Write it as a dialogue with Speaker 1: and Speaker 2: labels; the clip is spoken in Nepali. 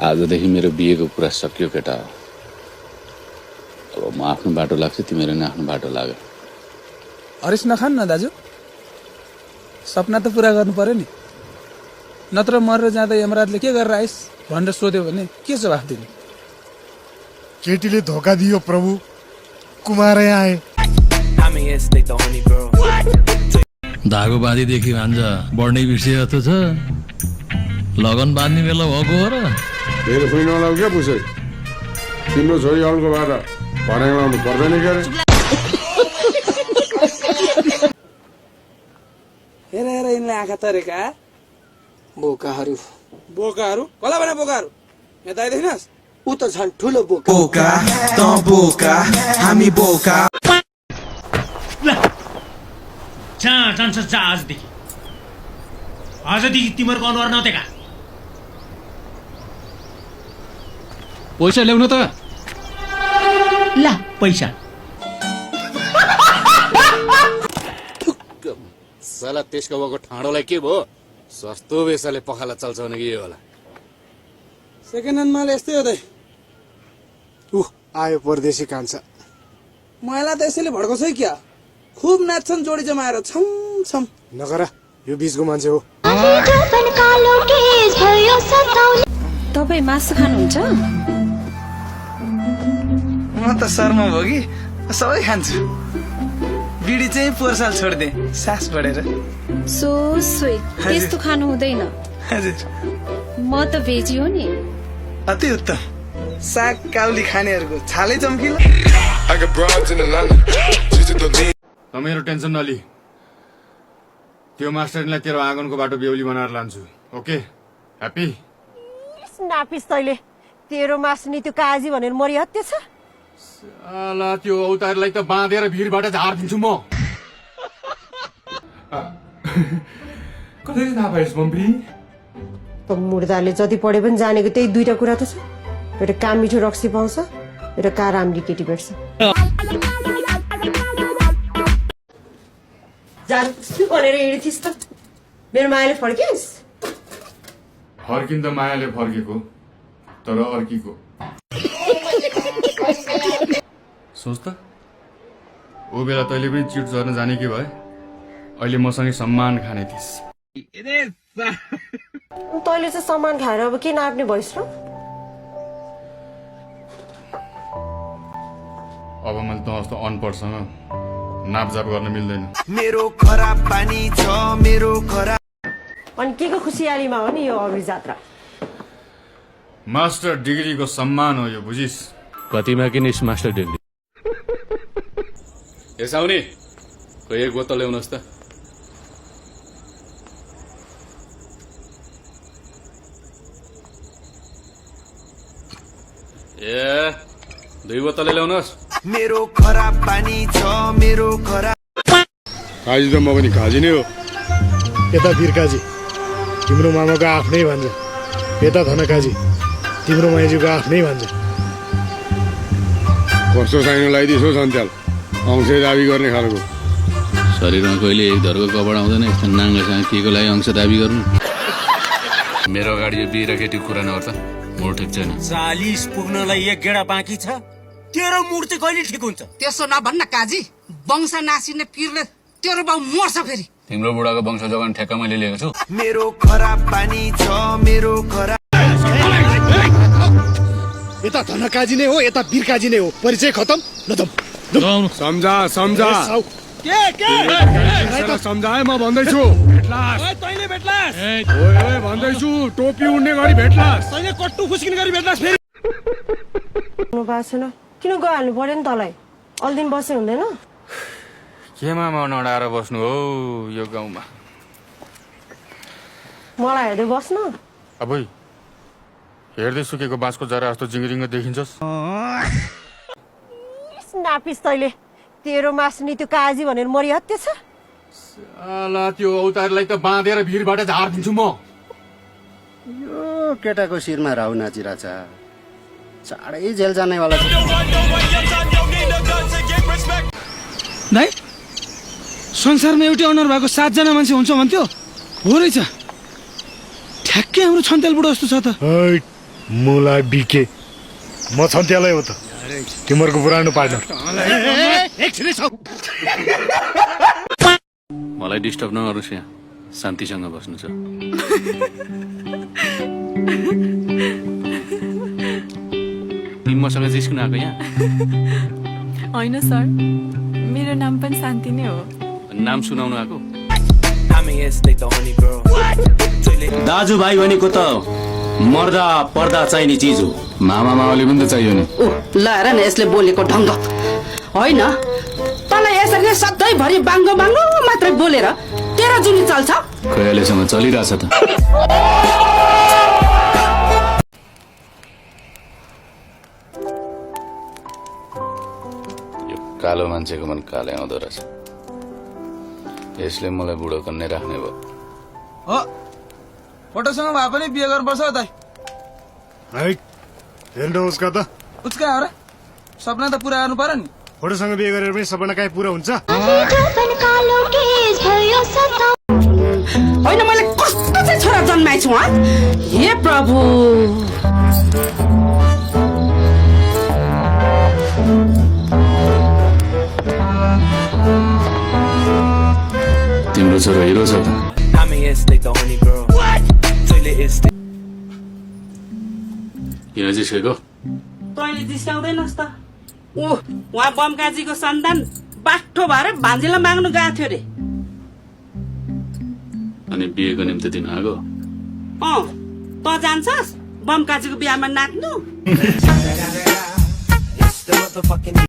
Speaker 1: आजदेखि मेरो बिहेको कुरा सकियो केटा। अब म आफ्नो बाटो लाग्छु, तिमीहरू नि आफ्नो बाटो लाग।
Speaker 2: हरिस नखान न दाजु, सपना त पुरा गर्नु पर्यो नि। नत्र मरेर जाँदा यमराजले के गरेर आइस भनेर सोध्यो भने के जवाफ दिने?
Speaker 3: केटीले धोका दियो प्रभु, कुमारै आए।
Speaker 4: धागो बाँधीदेखि भान्जा बढ्नै बिर्सिएको त छ। लगन बाँध्ने बेला भएको हो र।
Speaker 5: मेरो खुइन नलाउ क्या पुसै, तिम्रो छोरी अरूको बाटो भर्याङ लाउनु पर्दैन क्या रे।
Speaker 2: हेर हेर यिनले आँखा तरेका
Speaker 6: बोकाहरू
Speaker 2: बोकाहरू। कसलाई भने बोकाहरू? यहाँ दाइदेखिनस्
Speaker 6: ऊ त झन् ठुलो बोका।
Speaker 7: बोका त बोका हामी बोका।
Speaker 8: आजदेखि तिमीहरूको अनुहार नदेका।
Speaker 4: पैसा ल्याउनु त।
Speaker 8: ल पैसा
Speaker 1: साला त्यसको भएको ठाडोलाई के भयो? सस्तो बेसाले पखाला चल्छ भने के होला?
Speaker 2: सेकेन्ड ह्यान्ड माल यस्तै हो दाइ।
Speaker 3: आयो परदेशी कान्छा।
Speaker 2: महिला त यसैले भड्काउँछ है क्या। खुब नाच्छन् जोडी जमाएर छम छम।
Speaker 3: नगर, यो बीचको मान्छे हो।
Speaker 9: तपाईँ मासु खानुहुन्छ?
Speaker 6: म त शर्मा भयो कि सबै खान्छु। बिडी चाहिँ पोहोर साल छोडिदिए सास बढेर।
Speaker 9: So sweet. त्यस्तो खानु हुँदैन।
Speaker 6: हजुर
Speaker 9: म त भेजी हो नि।
Speaker 6: अति उत्तम। साग काउली खानेहरूको छालै चम्किलो।
Speaker 5: मेरो टेन्सन नलि, त्यो मास्टरलाई तेरो आँगनको बाटो बेहुली बनाएर लान्छु। Okay, happy?
Speaker 10: नापिस तैले तेरो मास्नी त्यो काजी भनेर मरिहत्ते छ।
Speaker 5: साला त्यो औतारलाई त बाँधेर भिरबाट झारिदिन्छु म। कसरी थाहा पाइस् मम्मी?
Speaker 10: त मुर्दाले जति पढे पनि जानेको त्यही दुईटा कुरा त छ। एउटा काम मिठो रक्सी पाउँछ, एउटा कार राम्री केटी भेट्छ। जानु भनेर हिँड्थिस् त मेरो मायाले फर्किस्?
Speaker 5: फर्किँदा मायाले फर्केको, तर अर्कीको। सोच त, ओ बेला तैँले पनि चिट झर्न जाने के भए अहिले मसँगै सम्मान खाने थिइस्।
Speaker 10: तैँले चाहिँ सम्मान खाएर अब के नाप्ने भइस् र?
Speaker 5: अब मैले त जस्तो अनपढसँग नापजाप गर्न मिल्दैन।
Speaker 7: मेरो खराब पानी छ मेरो खराब।
Speaker 10: अनि के को खुसियालीमा हो नि यो अभिर जात्रा?
Speaker 5: मास्टर डिग्रीको सम्मान हो यो, बुझिस्?
Speaker 4: कतिमा किनिस् मास्टर डिग्री?
Speaker 1: यसाउने खोइ एक बोतल ल्याउनुहोस् त। ए 2 बोतल ल्याउनुहोस्।
Speaker 7: मेरो खराब पानी छ मेरो खराब।
Speaker 5: काजी त म पनि काजी नै हो।
Speaker 3: यता वीरकाजी, तिम्रो मामाको आफ्नै भन्छ। यता धनकाजी, तिम्रो माइजूको आफ्नै भन्छ।
Speaker 5: कस्तो साइनो लगाइदिस् हो सन्त्याल, अंश दाबी गर्ने खालको।
Speaker 1: शरीरमा कहिले एक धरको कपडा आउँदैन, यस्तो नाङ्गासँग के को लागि अंश दाबी गर्नु? मेरो अगाडि यो बिहे र केटीको कुरा नगर त, मुड ठिक छैन।
Speaker 8: 40 पुग्नलाई 1 गेडा बाँकी छ, तेरो मुड चाहिँ कहिले ठिक हुन्छ?
Speaker 11: त्यसो नभन्न काजी, वंश नासिने पीरले तेरो बाउ मर्छ फेरि।
Speaker 1: तिम्रो बुढाको वंश जोगान ठेक्का मैले लिएको छु।
Speaker 7: मेरो खराब पानी छ मेरो खराब।
Speaker 3: यता धनकाजी नै हो, यता वीरकाजी नै हो। परिचय खतम।
Speaker 5: सम्झा सम्झा सम्झाए, म भन्दैछु।
Speaker 8: तैँले भेट्लास,
Speaker 5: ओए भन्दैछु, टोपी उड्ने गरी भेट्लास।
Speaker 8: तैँले कट्टु फुस्किने गरी भेट्लास फेरि।
Speaker 10: छैन किन गइहाल्नु पर्यो नि तँलाई? अल दिन बसे हुँदैन?
Speaker 5: केमा म नडाएर बस्नु हो यो गाउँमा?
Speaker 10: मलाई हेर्दै बस्न।
Speaker 5: अब हेर्दै सुकेको बाँसको जरा जस्तो जिङ्गिरिङ्ग देखिन्छस्।
Speaker 10: नापिस तैले तेरो मास्नी त्यो काजी भनेर मरिहत्ते छ।
Speaker 5: साला त्यो औतारलाई त बाँधेर भिरबाट झारिदिन्छु म।
Speaker 6: यो केटाको शिरमा राहु नाचिरहेछ। चाँडै जेल जानेवाला छ।
Speaker 2: दाइ, संसारमा एउटै अनुहार भएको 7 जना मान्छे हुन्छ भन्थ्यो, हो रहेछ। ठ्याक्कै हाम्रो छन्तेल बुढो जस्तो छ त।
Speaker 3: मुलाई बिके म छन्त्यालै हो त तिमीहरूको पुरानो पार्टनर
Speaker 1: मलाई डिस्टर्ब नगर्नुहोस् यहाँ शान्तिसँग बस्नु छ तिमी मसँग जिस्किन आएको यहाँ
Speaker 9: होइन सर मेरो नाम पनि शान्ति नै हो
Speaker 1: नाम सुनाउनु आएको
Speaker 8: दाजुभाइ भनेको त मर्दा पर्दा चाहिने चिज हो
Speaker 1: मामा मावली पनि त चाहियो नि
Speaker 11: ल हेर न यसले बोलेको ढङ्ग होइन तँलाई यसरी नै सधैँभरि बाङ्गो बाङ्गो मात्रै बोलेर तेरो जुनी चल्छ
Speaker 1: खै अहिलेसम्म चलिरहेछ त यो कालो मान्छेको मन कालै आउँदो रहेछ यसले मलाई बुढो कन्ने राख्ने भयो
Speaker 6: हो फोटोसँग भए पनि बिहे गर्नुपर्छ हो दाइ
Speaker 3: हेर्नु उसका त
Speaker 6: उसका हो र सपना त पुरा गर्नु पर्यो नि
Speaker 3: फोटोसँग बिहे गरेर पनि सपना काहीँ पुरा हुन्छ
Speaker 11: होइन मैले कस्तो चाहिँ छोरा जन्माएछु हे प्रभु
Speaker 1: तिम्रो छोरो हिरो छ त किन जिस्केको
Speaker 11: तैँले जिस्काउँदैनस् त उहाँ बमकाजीको सन्तान बाठो भएर भान्जीलाई माग्नु गएको थियो अरे
Speaker 1: अनि बिहेको निम्ति दिन आएको
Speaker 11: त जान्छस् बमकाजीको बिहामा नाच्नु